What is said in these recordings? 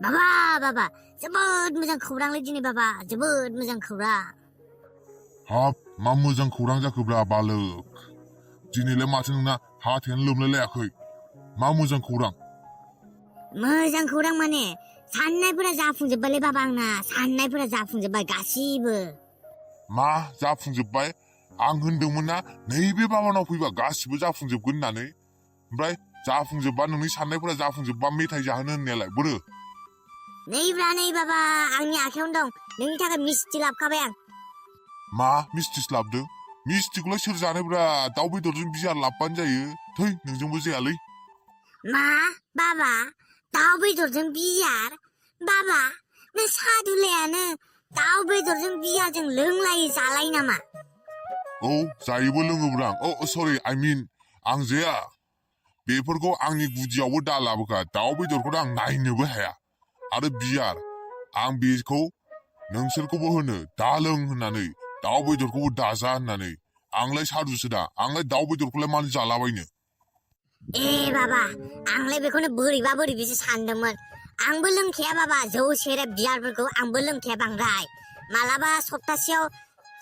बाबा जोबोद मोजां खौरांलै दिनै बाबा जोबोद मोजां खौरां हाब मा मोजां खौरां जाखोब्रा बालोक दिनैलाय माथो नोंना हाथायानो लोमलायलायाखै मा मोजां खौरां माने साननायफोरा जाफुंजोब्बायलै बाबा आंना साननायफोरा जाफुंजोब्बाय गासिबो मा जाफुंजोब्बाय आं होनदोंमोन ना नैबे बाबानाव फैबा गासिबो जाफुंजोबगोन होननानै ओमफ्राय जाफुंजोबबा नोंनि साननायफोरा जाफुंजोबबा मेथाइ जाहोनो होननायालाय बोरो नै बाबा आंनि आखायावनो दं नोंनि थाखाय मिस्टि लाबोखाबाय आं मा मिस्टिस लाबोदों मिस्टिखौलाय सोर जानोब्रा दाउ बेदरजों बियार लाबबानो जायो थै नोंजोंबो जायालै मा बाबा दाउ बेदरजों बियार बाबा नों सादुलायानो दाउ बेदरजों बियारजों लोंलायो जालायो नामा औ जायोबो लोङोब्रा आं सरि आइ मिन आं जाया बेफोरखौ आंनि गुदियावबो दा लाबोखा दाउ बेदरखौथ' आं नायनोबो हाया आरो बियार आं बेखौ नोंसोरखौबो होनो दा लों होननानै दाउ बेदरखौबो दाजा होननानै आंलाय सादुसो दा आंलाय दाउ बेदरखौलाय मानो जालाबायनो ए बाबा आंलाय बेखौनो बोरैबिसो सानदोंमोन आंबो लोंखाया बाबा जौ सेरेब बियारफोरखौ आंबो लोंखाया बांद्राय मालाबा सप्तासेयाव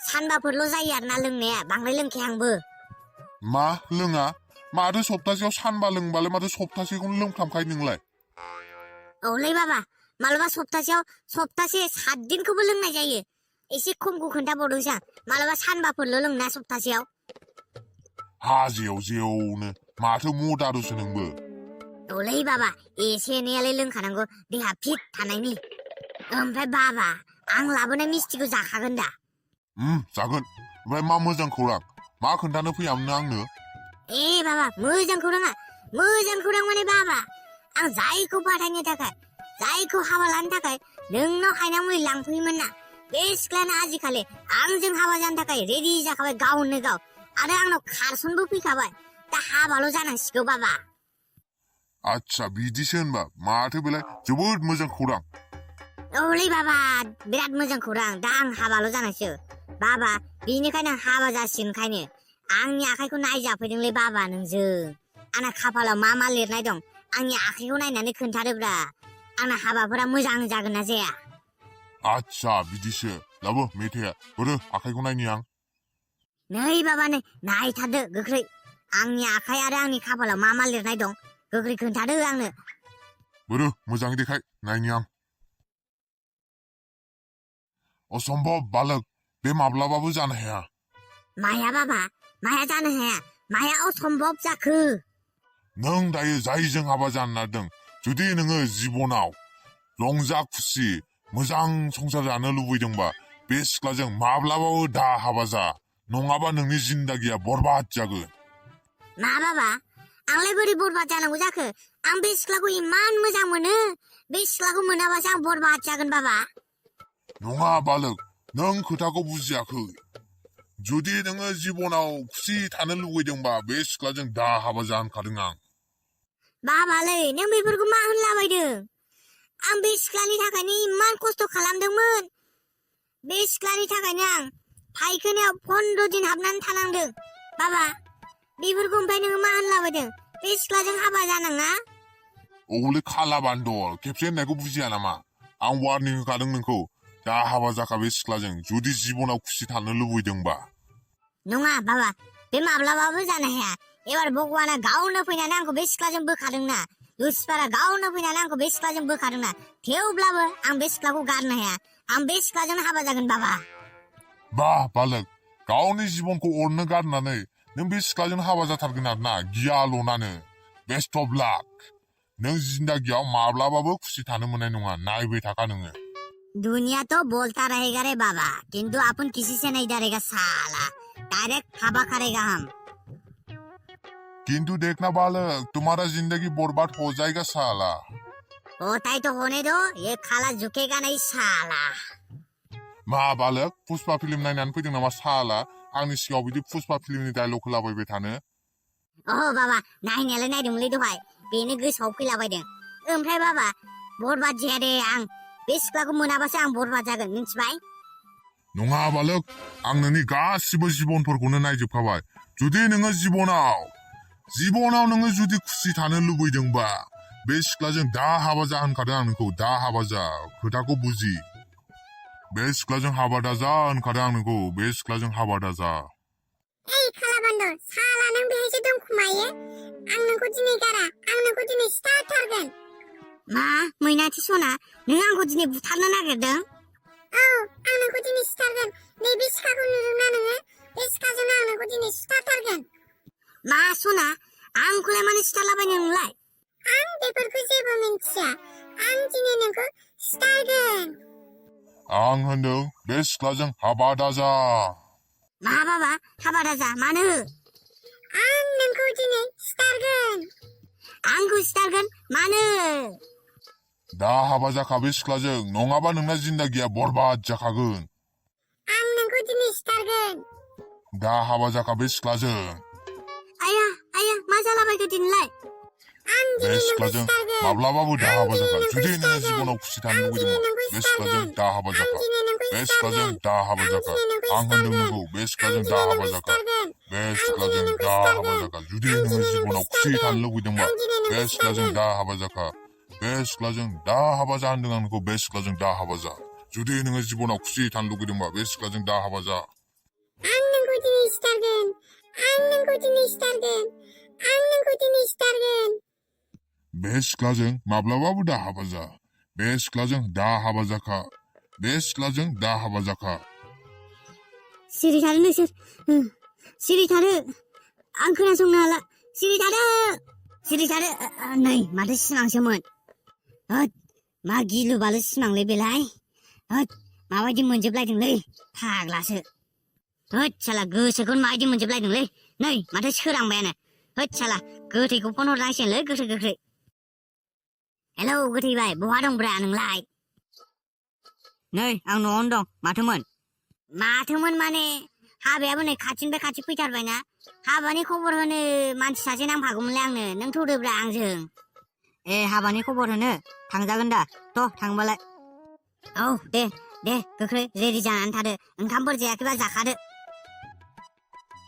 सानबाफोरल' जायो आरोना लोंनाया बांद्राय लोंखाया आंबो मा लोङा माथो सप्तासेयाव सानबा लोंबालाय माथो सप्तासेखौनो लोंफ्रामखायो नोंलाय औलै बाबा मालाबा सप्तासे 7 दिनखौबो लोंनाय जायो एसे खमखौ खोन्थाबावदोंसो आं मालाबा सानबाफोरल' लोंना सप्तासेयाव हाजेव जेवनो माथो मदारुसो नोंबो औलै बाबा एसे एनैयालाय लोंखानांगौ देहा फिट थानायनि ओमफ्राय बाबा आं लाबोनाय मिस्टिखौ जाखागोन दा जागोन ओमफ्राय मा मोजां खौरां मा खोन्थानो फैयामोन आंनो ए बाबा मोजां खौरां माने बाबा आं जायखौ फाथायनो थाखाय जायखौ हाबा लानो थाखाय नोंनाव हायना मुलि लांफैयोमोन ना बे सिख्लायानो आजिखालि आंजों हाबा जानो थाखाय रेडि जाखाबाय गावनो गाव आरो आंनाव खारसनबो फैखाबाय दा हाबाल' जानांसिगौ बाबा आच्छा बिदिसो होनबा माथो बेलाय जोबोद मोजां खौरां औलै बाबा बिराद मोजां खौरां दा आं हाबाल' जानांसो बाबा बिनिखायनो हाबा जासिगोनखायनो आंनि आखाइखौ नायजाफैदोंलै बाबा नोंजों आंना खाफालाव मा लिरनाय दं आंनि आखाइखौ नायनानै खोन्थादोब्रा आंना हाबाफोरा मोजां जागोन ना जाया आच्छा बिदिसो लाबो मेथाइया बोरो आखाइखौ नायनि आं नै बाबा नै नायथारदो गोख्रै आंनि आखाइ आरो आंनि खाफालाव मा लिरनाय दं गोख्रै खोन्थादो आंनो बोरो मोजाङै देखाय नायनि आं असम्भब बालक बे माब्लाबाबो जानो हाया माया बाबा माया जानो हाया माया असम्भब जाखो नों दायो जायजों हाबा जानो नागिरदों जुदि नोङो जिबनाव रंजा खुसि मोजां संसार जानो लुबैदोंबा बे सिख्लाजों माब्लाबाबो दा हाबा जा नङाबा नोंनि जिन्दागिया बरबाद जागोन मा बाबा आंलाय बोरै बरबाद जानांगौ जाखो आं बे सिख्लाखौ इमान मोजां मोनो बे सिख्लाखौ मोनाबासो आं बरबाद जागोन बाबा नङा बालक नों खोथाखौ बुजियाखै जुदि नोङो जिबनाव खुसि थानो लुबैदोंबा बे सिख्लाजों दा हाबा जा होनखादों आं बाबालै नों बेफोरखौ मा होनलाबायदों आं बे सिख्लानि थाखायनो इमान खस्थ' खालामदोंमोन बे सिख्लानि थाखायनो आं फायखानायाव 15 दिन हाबनानै थानांदों बाबा बेफोरखौ ओमफ्राय नोङो मा होनलाबायदों बे सिख्लाजों हाबा जानाङा औलै खाला बान्दर खेबसे होननायखौ बुजिया नामा आं वार्निं होखादों नोंखौ दा हाबा जाखा बे सिख्लाजों जुदि जिबनाव खुसि थानो लुबैदोंबा नङा बाबा बे माब्लाबाबो जानो हाया एबार भगवाना गावनो फैनानै आंखौ बे सिख्लाजों बोखादोंना लुसिफारा गावनो फैनानै आंखौ बे सिख्लाजों बोखादोंना थेवब्लाबो आं बे सिख्लाखौ गारनो हाया आं बे सिख्लाजोंनो हाबा जागोन बाबा बा बालक गावनि जिबनखौ अरनो गारनानै नों बे सिख्लाजों हाबा जाथारगोन आरोना गियाल'नानो बेस्ट अफ लाक नों जिन्दागियाव माब्लाबाबो खुसि थानो मोननाय नङा नायबाय थाखा नोङो दुनिया तो बोलता रहेगा रे बाबा किंतु अपन किसी से नहीं डरेगा साला डायरेक्ट हवा करेगा हम किंतु देखना बालक तुम्हारा जिंदगी बर्बाद हो जाएगा साला होता ही तो होने दो ये खाला झुकेगा नहीं साला मा बालक पुष्पा फिल्म नायनानै फैदों नामा साला आंनि सिगाङाव बिदि पुष्पा फिल्मनि डायलग होलाबायबाय थानो बाबा नायनायालाय नायदोंमोनलै दहाय बेनो गोसोआव फैलाबायदों ओमफ्राय बाबा बरबाद जाया दे आं बे सिख्लाखौ मोनाबासो आं बरबाद जागोन मिन्थिबाय नङा बालक आं नोंनि गासिबो जिबनफोरखौनो नायजोबखाबाय जुदि नोङो जिबनाव नोङो जुदि खुसि थानो लुबैदोंबा बे सिख्लाजों दा हाबा जा होनखादों आं नोंखौ दा हाबा जा खोथाखौ बुजि बे सिख्लाजों हाबा दाजा होनखादों आं नोंखौ बे सिख्लाजों हाबा दाजा ओइ खालाबान्द साला नों बेहायसो दंखुमायो आं नोंखौ दिनै गारा आं नोंखौ दिनै सिथारथारगोन मा मैनाथि सना नों आंखौ दिनै बुथारनो नागिरदों औ आं नोंखौ दिनै सिथारगोन नैबे सिखाखौ नुदोंना नोङो बे सिखाजों आं नोंखौ दिनै सिथारथारगोन मा सना आंखौलाय मानो सिथारलाबायनो नोंलाय आं बेफोरखौ जेबो मिन्थिया आं दिनै नोंखौ सिथारगोन आं होनदों बे सिख्लाजों हाबा दाजा मा बाबा हाबा दाजा मानो आं नोंखौ दिनै सिथारगोन आंखौ सिथारगोन मानो दा हाबा जाखा बे सिख्लाजों नङाबा नोंना जिन्दागिया बरबाद जाखागोन आं नोंखौ दिनै सिथारगोन दा हाबा जाखा बे सिख्लाजों आया आया मा जालाबायखो दिनैलाय आं बे दिनै नोंखौ सिख्लाजों सिथारगोन माब्लाबाबो दा हाबा जाखा नोंखौ जुदि नोङो सिथारगोन। जिबनाव खुसि थानो आं दिनै लुगैदोंबा नोंखौ बे सिख्लाजों सिथारगोन। दा हाबा आं जाखा दिनै नोंखौ बे सिख्लाजों सिथारगोन। दा हाबा आं जाखा दिनै नोंखौ आं होनदों सिथारगोन। नोंखौ बे आं सिख्लाजों दिनै दा नोंखौ हाबा जाखा सिथारगोन। बे आं सिख्लाजों दिनै नोंखौ दा हाबा सिथारगोन। जाखा जुदि आं नोङो दिनै नोंखौ जिबनाव खुसि थानो सिथारगोन। लुगैदोंबा आं दिनै बे नोंखौ सिख्लाजों सिथारगोन। दा हाबा जाखा बे सिख्लाजों दा हाबा जा होनदों आं नोंखौ बे सिख्लाजों दा हाबा जा जुदि नोङो जिबनाव खुसि थानो लुगैदोंबा बे सिख्लाजों दा हाबा जा आं नोंखौ दिनै सिथारगोन आं नोंखौ दिनै सिथारगोन आं नोंखौ दिनै सिथारगोन बे सिख्लाजों माब्लाबाबो दा हाबा जा बे सिख्लाजों दा हाबा जाखा बे सिख्लाजों दा हाबा जाखा सिरि थादो नोंसोर सिरि थादो आं खोनासंनो हाला सिरि थादो नै माथो सिमांसोमोन होद मा गिलु बालु सिमांलै बेलाय होद माबायदि मोनजोबलायदोंलै फाग्लासो होद साला गोसोखौनो माबायदि मोनजोबलायदोंलै नै माथो सोरांबायानो होद साला गोथैखौ फन हरनांसिगोनलै गोख्रै हेलौ गोथै भाइ बहा दंब्रा नोंलाय नै आं न'आवनो दं माथोमोन माने हाबायाबो नै खाथिनिफ्राय खाथि फैथारबायना हाबानि खबर होनो मानसि सासे नांफागौमोनलै आंनो नों थौदोब्रा आंजों ए हाबानि खबर होनो थांजागोन दा थ' थांबालाय औ दे गोख्रै रेडि जानानै थादो ओंखामफोर जायाखैबा जाखादो